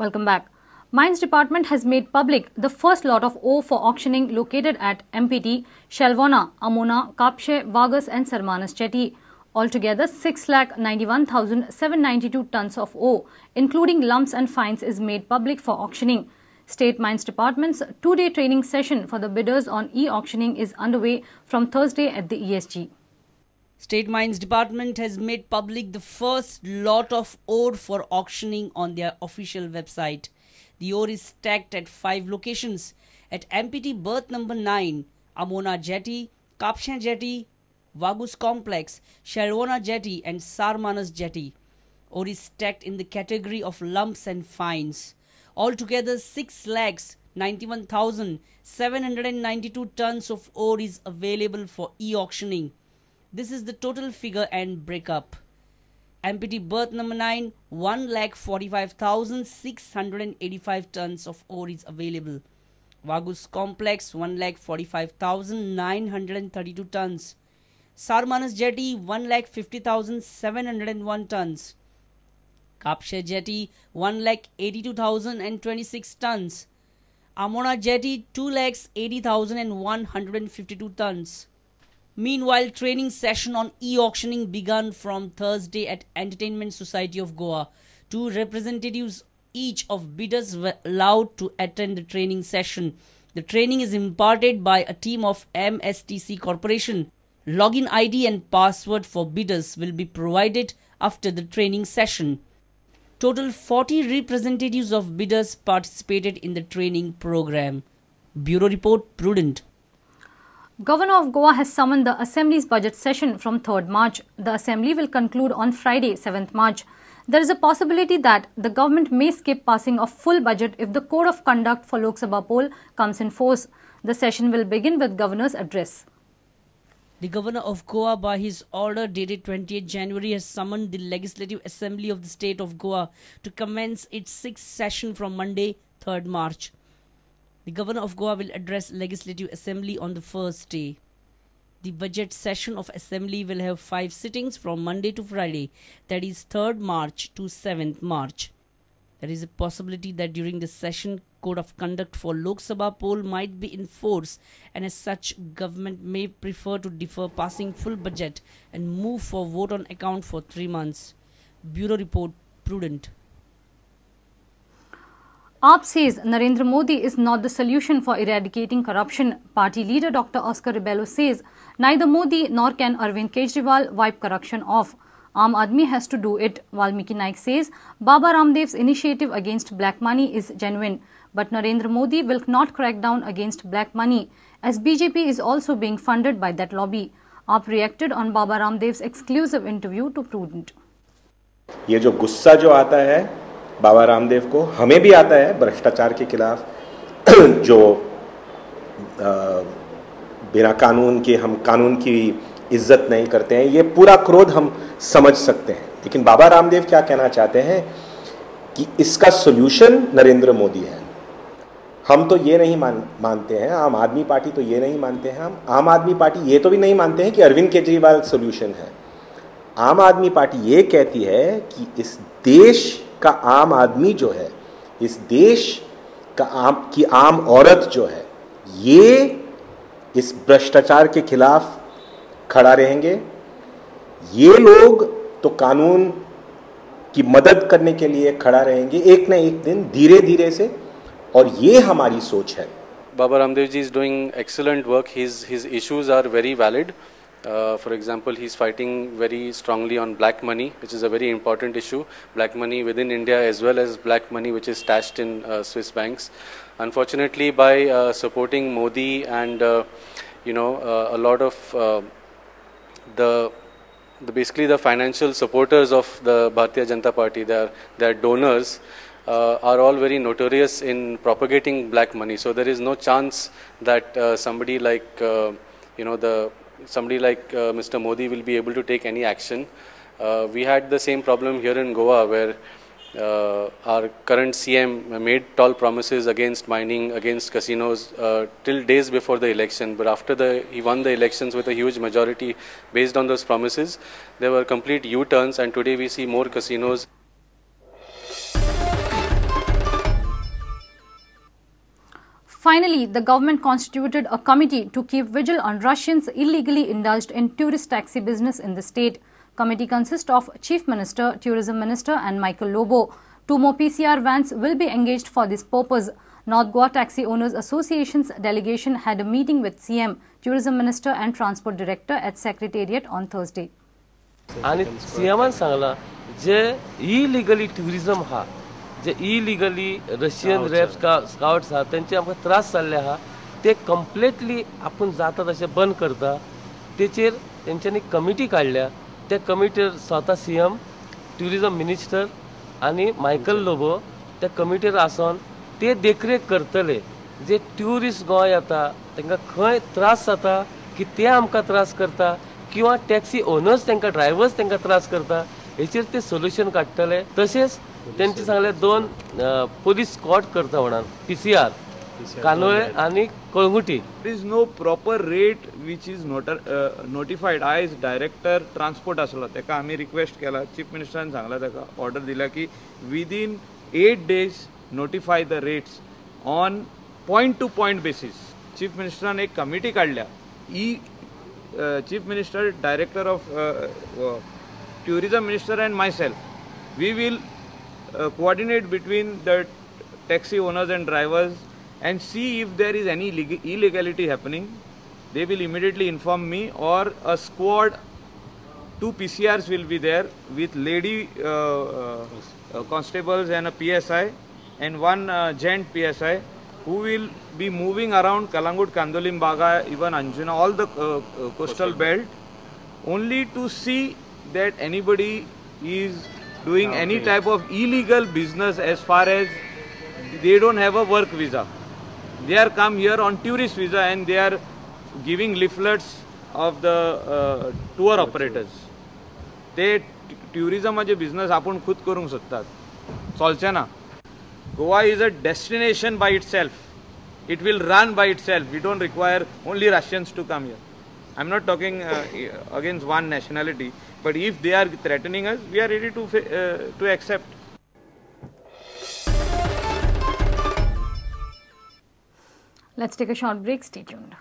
Welcome back. Mines Department has made public the first lot of ore for auctioning located at MPT, Shelvona, Amona, Kapshe, Vagus and Sarmanas Chetty. Altogether, 6,91,792 tons of ore, including lumps and fines, is made public for auctioning. State Mines Department's two-day training session for the bidders on e-auctioning is underway from Thursday at the ESG. State Mines Department has made public the first lot of ore for auctioning on their official website. The ore is stacked at 5 locations at MPT Berth number 9, Amona Jetty, Kapshe Jetty, Vagus Complex, Shelvona Jetty and Sarmanas Jetty. Ore is stacked in the category of lumps and fines. Altogether, 6,91,792 tons of ore is available for e-auctioning. This is the total figure and breakup. MPT Berth number 9, 1,45,685 tons of ore is available. Vagus Complex, 1,45,932 tons. Sarmanas Jetty, 1,50,701 tons. Kapshe Jetty, 1,82,026 tons. Amona Jetty, 2,80,152 tons. Meanwhile, training session on e-auctioning began from Thursday at Entertainment Society of Goa. 2 representatives each of bidders were allowed to attend the training session. The training is imparted by a team of MSTC Corporation. Login ID and password for bidders will be provided after the training session. Total 40 representatives of bidders participated in the training program. Bureau Report, Prudent. Governor of Goa has summoned the Assembly's budget session from 3rd March. The Assembly will conclude on Friday, 7th March. There is a possibility that the government may skip passing of full budget if the Code of Conduct for Lok Sabha poll comes in force. The session will begin with Governor's address. The Governor of Goa, by his order dated 28 January, has summoned the Legislative Assembly of the State of Goa to commence its 6th session from Monday, 3rd March. The Governor of Goa will address Legislative Assembly on the first day. The budget session of Assembly will have 5 sittings from Monday to Friday, that is 3rd March to 7th March. There is a possibility that during the session, Code of Conduct for Lok Sabha poll might be in force, and as such, government may prefer to defer passing full budget and move for vote on account for 3 months. Bureau Report, Prudent. AAP says Narendra Modi is not the solution for eradicating corruption. Party leader Dr. Oscar Rebello says neither Modi nor can Arvind Kejriwal wipe corruption off. Aam Aadmi has to do it. Valmiki Naik says Baba Ramdev's initiative against black money is genuine. But Narendra Modi will not crack down against black money, as BJP is also being funded by that lobby. AAP reacted on Baba Ramdev's exclusive interview to Prudent. ये जो गुस्सा जो आता है बाबा रामदेव को, हमें भी आता है भ्रष्टाचार K खिलाफ, जो बिना कानून के हम कानून की इज्जत नहीं करते हैं, ये पूरा क्रोध हम समझ सकते हैं। लेकिन बाबा रामदेव क्या कहना चाहते हैं कि इसका सॉल्यूशन नरेंद्र मोदी है। हम तो ये नहीं मानते हैं, आम आदमी पार्टी तो ये नहीं मानते हैं, हम आम आदमी पार्टी ये तो भी नहीं मानते हैं कि अरविंद केजरीवाल सॉल्यूशन है। आम आदमी पार्टी ये कहती है कि इस देश का आम आदमी जो है, इस देश का आम औरत जो है, ये इस भ्रष्टाचार के खिलाफ खड़ा रहेंगे। ये लोग तो कानून की मदद करने के लिए खड़ा रहेंगे एक ना एक दिन, धीरे धीरे से, और ये हमारी सोच है। Baba Ramdev ji is doing excellent work. His issues are very valid. For example, he's fighting very strongly on black money, which is a very important issue. Black money within India as well as black money which is stashed in Swiss banks. Unfortunately, by supporting Modi and a lot of the basically the financial supporters of the Bharatiya Janata Party, their donors, are all very notorious in propagating black money. So there is no chance that somebody like Mr. Modi will be able to take any action. We had the same problem here in Goa, where our current CM made tall promises against mining, against casinos till days before the election. But after he won the elections with a huge majority based on those promises, there were complete U-turns, and today we see more casinos. Finally, the government constituted a committee to keep vigil on Russians illegally indulged in tourist taxi business in the state. Committee consists of Chief Minister, Tourism Minister and Michael Lobo. 2 more PCR vans will be engaged for this purpose. North Goa Taxi Owners Association's delegation had a meeting with CM, Tourism Minister and Transport Director at Secretariat on Thursday. आणि सीएमान सांगला जे illegally tourism हा जे illegally Russian wraps scouts आहा तेंचे आमकां त्रास जाल्ले आहा ते कंप्लिटली आपूण जाता तशें बंद करता. तेचेर तेंच्यांनी कमिटी काडल्या. त्या कमिटीर स्वता सीएम, ट्युरिझम मिनिस्टर आनी मायकल लोबो त्या कमिटीर आसोन ते देखरेख करतले. जे ट्युरिस्ट गोंय येता तांकां खंय त्रास जाता की ते आमकां त्रास करता किंवा टॅक्सी ओनर्स तांकां ड्रायव्हर्स तांकां त्रास करता हेचेर ते सोल्युशन काडटले. तशेंच तेंचे सांगले 2 पोलीस स्क्वॉड करता म्हणून PCR Candolim आनी कळंगुटी. There is no proper rate which is notified. आयज डायरेक्टर ट्रान्सपोर्ट आसलो ताका आमी रिक्वेस्ट केला, चीफ मिनिस्टरान सांगला ताका ऑर्डर दिला की within 8 days notify the rates on point to point basis. Chief मिनिस्टरान एक कमिटी काडल्या. E Chief Minister, Director of Tourism Minister and myself, we will coordinate between the taxi owners and drivers and see if there is any illegality happening. They will immediately inform me, or a squad, 2 PCRs will be there with lady constables and a PSI and 1 gent PSI who will be moving around Kalangut, Candolim, Baga, even Anjuna, all the coastal belt, only to see that anybody is doing any type of illegal business as far as they don't have a work visa. They are come here on tourist visa and they are giving leaflets of the tour operators. They tourism business आपण खुद करूंक शकतात, चलचे ना. Goa is a destination by itself. It will run by itself. We don't require only Russians to come here. I'm not talking against one nationality, but if they are threatening us, we are ready to accept. Let's take a short break. Stay tuned.